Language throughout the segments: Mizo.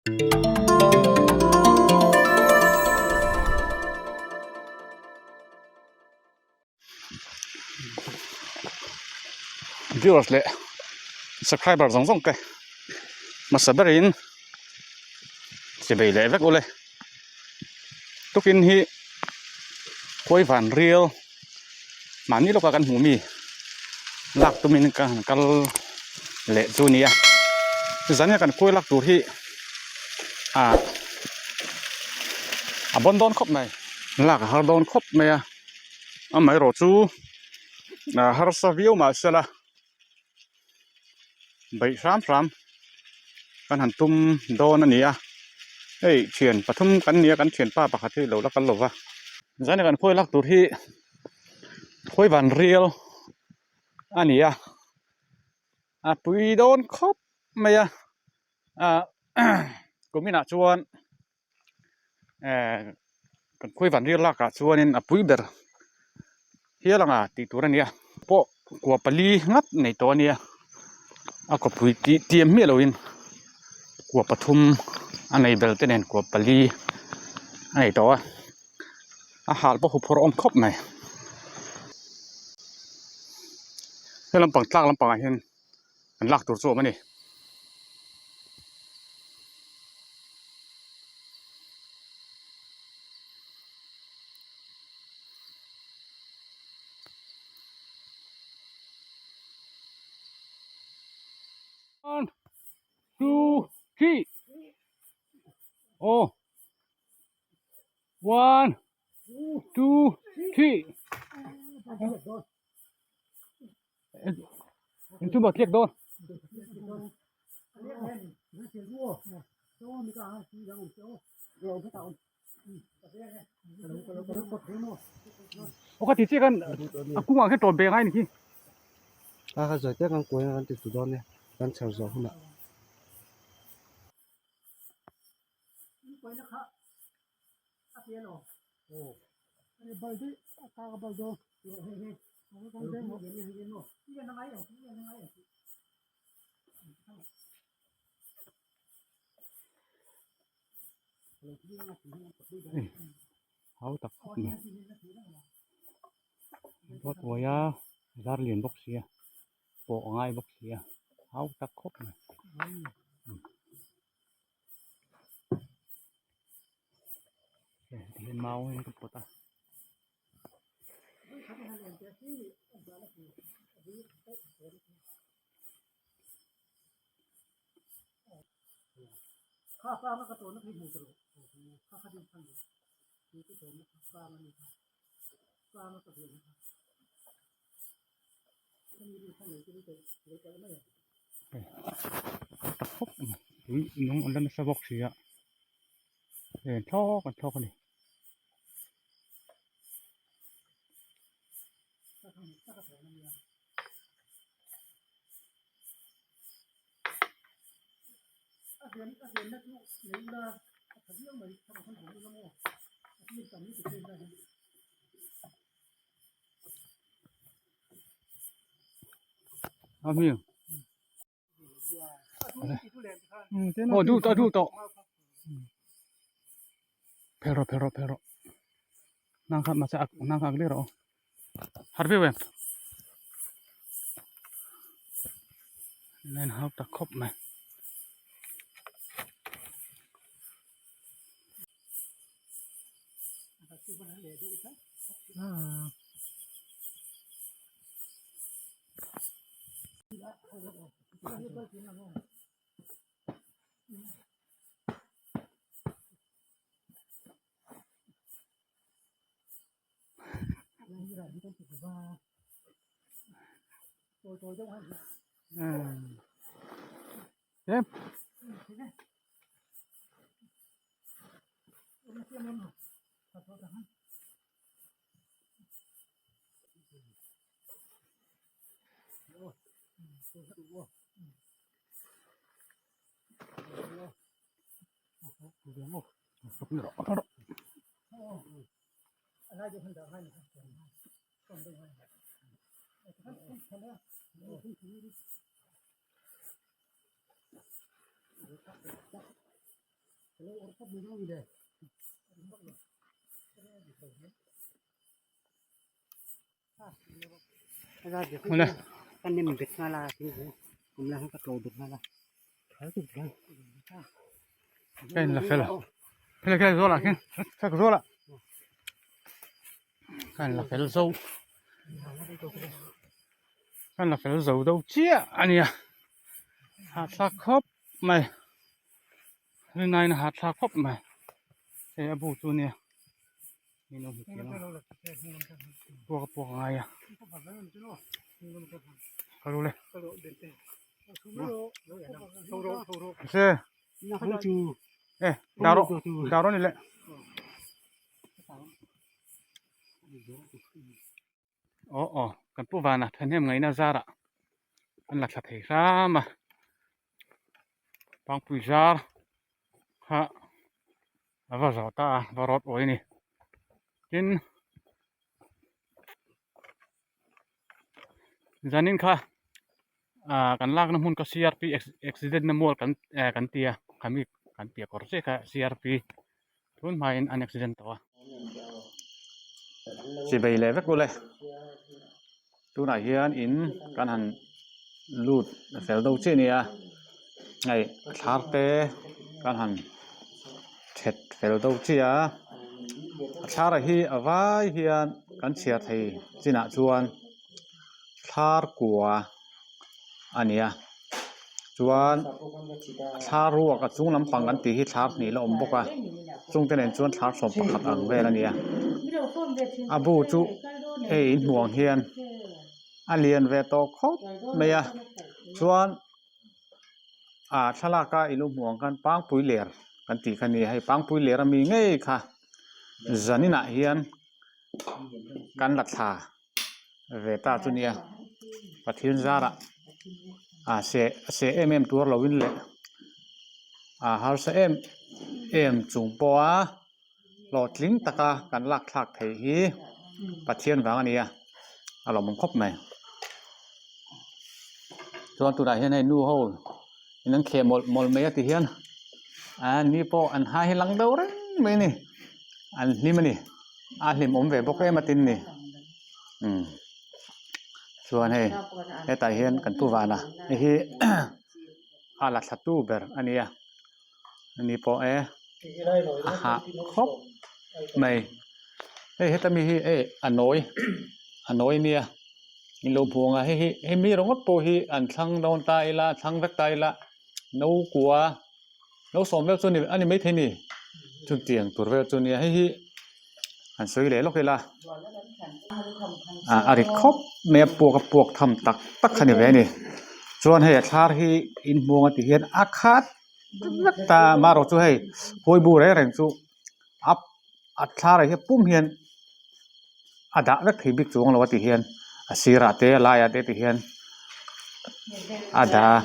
Viewers leh subscriber zawng zawng te hmasa berin chibei leh vek ule tukin hi khawi van rial mahni lawka kan hmuh mi lak tumin ka han kal leh chu a nia zan hian kan khawi lak tur hi ah a bawn dawn khawp mai lak a har dawn khawp mai a. Amaherawh chu harsa viau mah sela beih hram hram kan han tum dawn a ni a hei thian pathum kan ni a kan thianpa pakhat hi lo la kal lo va zan kan khawi lak tur hi khawi van rial a ni a a pui dawn khawp mai a ah kuminah chuan. Eh kan khawi van rial lakah chuanin a pui ber hial anga tih tur a nia pawh kua pali nghat nei tawh a nia a kawpui tih tiam miah loin kua pathum a nei bel te nen kua pali a nei tawh a a hal pawh huphurh awm khawp mai he lampang tlak lampangah hian an lak tur chu a awm a ni. One, two, three. Oh. One, two, three. In chu maw tliak dawn. Aw ka ti chiah khan a kungah khian tawn ve ngai a ni khi. A kha zawi te kan kuai a kan ti tu dawn nia kan chher zawh hunah. Hau tak khawp mai dawt uai a zar lian bawk sia pawh a ngai bawk sia hau tak khawp mai. Ti hian mau in ka pawt a. Tak khawp mai tui nung an la nasa bawk si a hei an thlawk an thlawk a ni. A mi aw duh tawh duh tawh phel rawh phel rawh phel rawh nang kha mahse nang kha ak hle rawh aw har viau em line hau tak khawp mai. Em. Ka in la fel a fel ka zawlah khian ka zawlah ka in la fel zo ka in la fel zo deuh chiah a nia hahthlak khawp mai rinaiin a hahthlak khawp mai hei a bu chu nia. Min lo hmu thiam a puak a puak a ngai a ka lu le se e dah rawh dah rawh ni le aw aw kan pu vana thahnem ngaihna zarah an la thla thei hram a pangpui zar kha a va zawh ta a va rawt uai a ni tin zanin kha ah kan lakna hmun kha C R P accident na mual kan eh kan ti a khami kan piah kawr chiah kha C R P tun hmain an accident tawh a. Chivei leh vek ule tunah hian in kan han lut fel deuh chiah a ni a hei thlar te kan han that fel deuh chiah a a thlar ah hi a vai hian kan chhiar thei chinah chuan thlar kua a ni a chuan thla ruak a chung lampang kan tih hi thlar hnih la awm bawk a chungte nen chuan thlar sawm pakhat ang vel a ni a a bu chu hei in hmuh ang hian a lian ve tawh khawp mai a chuan ah thlalak a i lo hmuh ang khan pangpui ler kan tih kha a ni a hei pangpui ler ami ngei kha zaninah hian kan la thla. Ve ta chu nia Pathian zarah ah seh a seh em em tur lovin leh ah harsa em em chung pawha hlawhtling taka kan lak thlak theih hi Pathian vang a ni a a lawmawm khawp mai chuan tunah hian hei nu ho in an kheh mawlh mawlh mai a ti hian an ni pawh an hai hi lang deuh reng mai a ni an hlim a ni. A hlimawm ve bawk em a tin ni umm chuan hei hetah hian kan pu vana hei hi a la thla tu ber a nia ani pawh e a hah khawp mai hei heta mi hi hei a nawi a nawi nia in lo hmu ang a hei hi hemi ringawt pawh hi an thlang dawn ta ila thlang vek ta ila no kua. Lo sawm vel chu a ni maithei a ni chutiang tur vel chu a nia hei hi han sawi leh lawk ila ah a rit khawp mai a puak a puak tham tak tak kha a ni ve a ni chuan hei a thlar hi inhmuang a tih hian a khat vek ta amaherawh chu hei khawi bu reng reng chu a a thlar ah hian pum hian a dah vek thei bik chuang lo a ti hian a sirah te a laiah te ti hian a dah a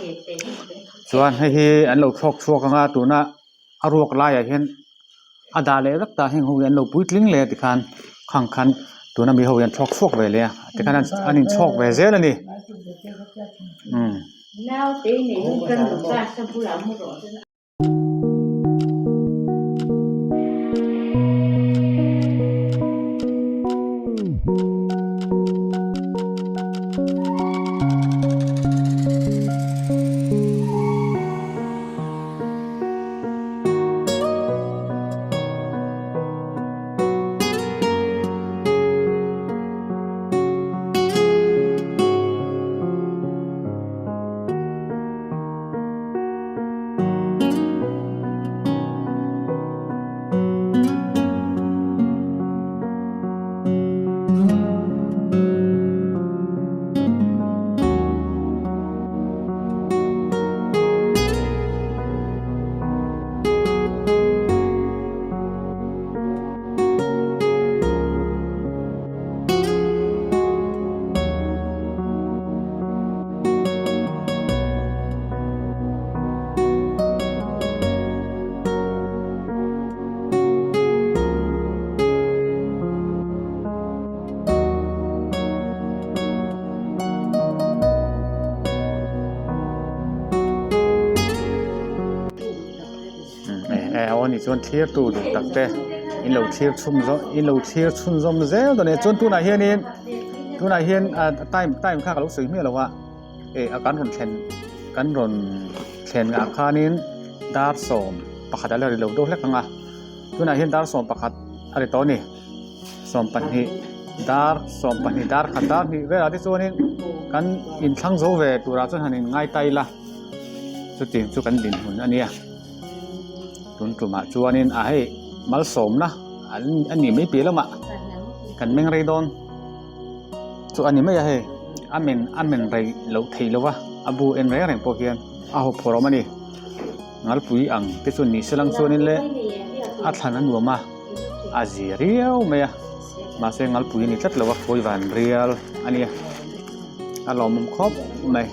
chuan hei hi an lo thlawk chhuak ang a tuna a ruak laiah hian a dah leh vek ta heng ho hi an lo puitling leh a tikhan khang khan tuna mi ho hian thlawk chhuak ve leh a tikhan an inchhawk ve zel a ni umm. Eh aw ni chuan thlir tu duh tak te in lo thlir chhun zawm in lo thlir chhun zawm zel dawn a ni chuan tunah hianin tunah hian ah time time kha ka lo sawi hmiah lo a eh a kan rawn thlen kan rawn thlen ah khanin dar sawm pakhat a la ri lo deuh hlek ang a tunah hian dar 11 a ri tawh a ni 12 dar 12 dar khat dar hnih velah te chuanin kan inthlang zo ve turah chuan han inngai ta ila chutiang chu kan dinhmun a nia tun tumah chuanin a hei malsawmna an a nih mai piah lamah kan meng rei dawn chu a ni mai a hei a men a men rei loh theih lo va a bu en reng reng pawh hian a hawphawrh awm a ni ngalpui ang te chu ni se lang chuanin le a thlan a nuam a a zia riau mai a mahse ngalpui a ni tlat lo a khawi van rial a nia a lawmawm khawp mai.